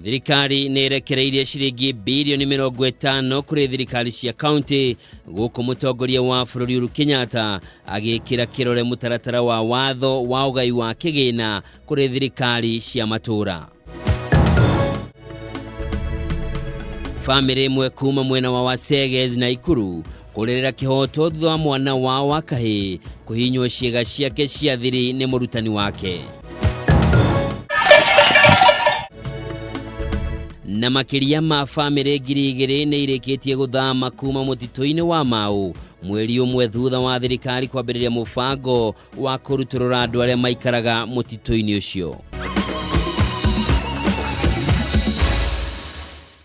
Thirikari nĩ ĩrekereirie ciringi birioni 50 kũrĩ thirikari cia kaunti, gũkũ mũtongoria wa bũrũri Uhuru Kenyatta agĩkĩra kĩrore mũtaratara wa watho wa ũgai wa kĩgĩna kũrĩ thirikari cia matũũra. Bamĩrĩ ĩmwe kuma mwena wa Waseges na Ikuru kũrĩrĩra kĩhoto thutha wa mwana wao wa kahĩĩ kũhihinywo ciĩga ciake cia thiri nĩ mũrutani wake. Na makĩria ma bamĩrĩ 2000 nĩ irĩkĩtie gũthama kuma mũtitũ-inĩ wa Mau mweri ũmwe thutha wa thirikari kwambĩrĩria mũbango wa kũrutũrũra andũ arĩa maikaraga mũtitũ-inĩ ũcio.